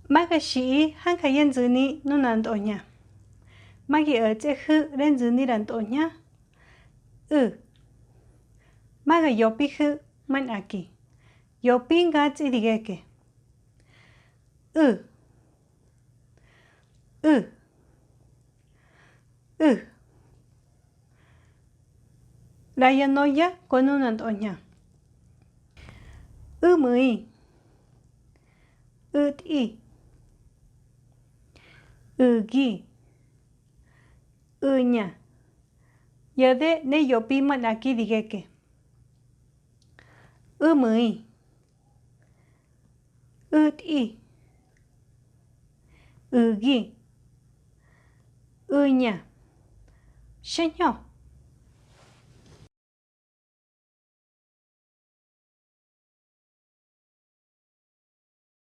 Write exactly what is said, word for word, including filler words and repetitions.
Maka shi'i hanka yenzüni nunanto'oña. Maki atsehü renzüni ranto'oña. Ü. Maka yopihü manaki. Yopi nga tsi dikeke. Ü. Ü. Ü. Raya noya ko nunanto'oña. Ümüi. Üt'i. Ügi. Üña. Yade ne yopi manaki dikeke. Ümüi. Üt'i. Ügi. Üña. Sheño.